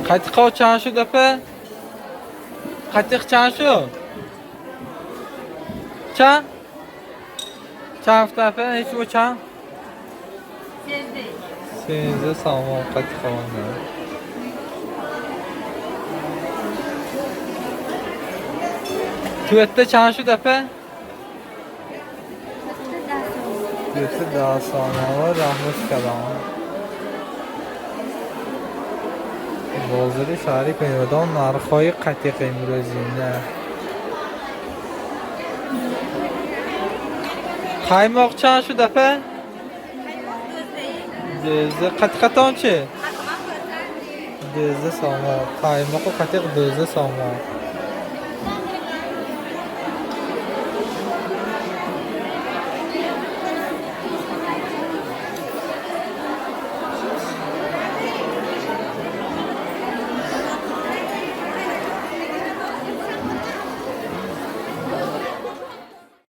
Qatiqo чанд шуд, апа? Қатиқ чанд шуд? Чанд? Чанд гуфта, апа? Ҳеч бо чанд? 13 сомон қатиқо. Туятта чанд шуд, апа? Туятта 10 сомон. Раҳмат калом. Бозори шаҳри Конибодом, нархҳои қатиқ имрӯзина. Қаймоқ чанд шуд, апа? 12. Қатиқатон чи? 12 сомон. Қаймоқу қатиқ 12 сомон.